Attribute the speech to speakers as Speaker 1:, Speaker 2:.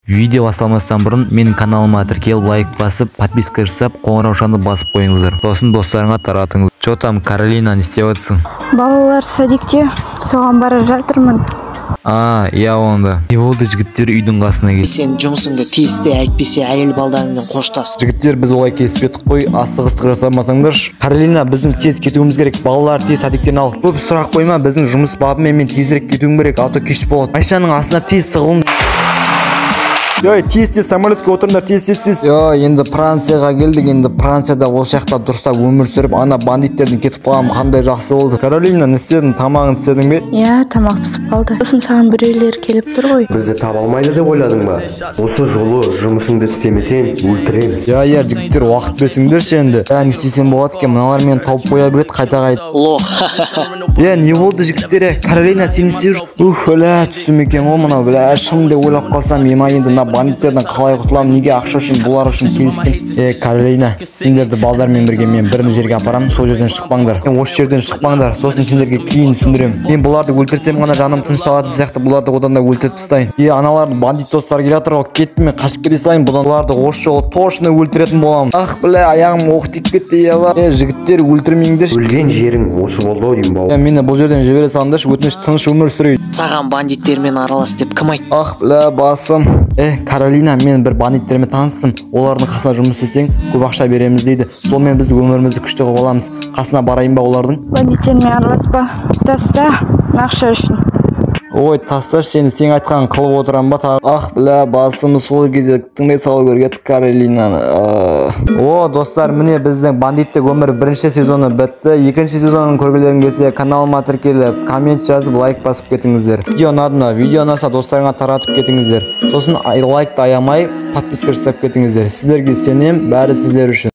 Speaker 1: Видео басталмастан бұрын менің каналыма тіркеліп, лайк басып, подписка жасап, қоңыраушаны басып қойыңыздар. Сосын достарыңа таратыңыз. Чё там, Каролина, не істеп жатсың?
Speaker 2: Балалар садикте, соған бара жатырмын.
Speaker 1: А, иә онда. Не болды, жігіттер, үйдің қасына келді.
Speaker 3: Сен жұмысыңды тез істе, әйтпесе әйел балдарыңмен қоштас.
Speaker 4: Жігіттер, біз олай келіспедік қой, асығыстық жасамасаңдаршы. Каролина, біздің тез кетуіміз керек, балалар тез садиктен ал. Көп сұрақ қойма, біздің жұмыс бабымен мен тезірек кетуім керек, а то кеш болады. Машинаның астына тез тығылың. Ой, тез тез самолетке отырыңдар, тез тез тез. Йо, енді Францияға келдік, енді Францияда осы жақта дұрыстап өмір сүріп, ана бандиттерден кетіп қалғаным қандай жақсы болды. Каролина, не істедің, тамағын істедің бе?
Speaker 2: Иә, тамақ пісіп қалды. Сосын саған біреулер келіп тұр ғой.
Speaker 5: Бізді таба алмайды деп ойладың ба? Осы жолы жұмысыңды істемесең, өлтіреміз.
Speaker 4: Иә, иә, жігіттер, уақыт берсеңдерші енді. Ә, не істесем болады екен, мыналар мені тауып қоя береді қайта қайта.
Speaker 3: Лох.
Speaker 4: Е, не болды, жігіттер? Каролина, сен не істеп жүрсің? Ух, бля, түсім екен ғой мынау, бля, шын деп ойлап қалсам, ема енді мына бандиттерден қалай құтыламын, неге ақша үшін, бұлар үшін келістім. Е, Каролина, сендерді балдармен бірге мен бір жерге апарамын, сол жерден шықпаңдар. Осы жерден шықпаңдар, сосын сендерге кейін түсіндіремін. Мен бұларды өлтірсем ғана жаным тынышталатын сияқты, бұларды одан да өлтіріп тастайын. Е, аналардың бандит достары келе жатыр ғой, кеттім мен, қашып кете салайын бұдан. Бұларды осы жолы точно өлтіретін боламын. Ах, бля, аяғым оқ тиіп кетті, еба. Е, жігіттер, өлтірмеңдерші.
Speaker 5: Өлген жерің осы болды ау деймін, бауыр.
Speaker 4: Е, мені бұл жерден жібере салыңдаршы, өтініш, тыныш өмір сүрейін.
Speaker 3: Саған бандиттермен аралас деп кім айтты?
Speaker 4: Ах, бля, басым. Е, Каролина, мен бір бандиттермен таныстым. Олардың қасына жұмыс істесең, көп ақша береміз дейді. Сонымен біз өмірімізді күшті қылып аламыз. Қасына барайын ба олардың?
Speaker 2: Бандиттермен араласпа. Таста, ақша үшін.
Speaker 4: Ой, тасташы сені, сен айтқан қылып отырам ба тағы? Ах, бля, басым, сол кезде тыңдай салу керек еді Каролинаны. О, достар, міне біздің бандиттік өмір бірінші сезоны бітті. Екінші сезонын көргілерің келсе, каналыма тіркеліп, коммент жазып, лайк басып кетіңіздер. Видео ұнады ма? Видео ұнаса, достарыңа таратып кетіңіздер. Сосын лайкты аямай, подписка жасап кетіңіздер. Сіздерге сенем, бәрі сіздер үшін.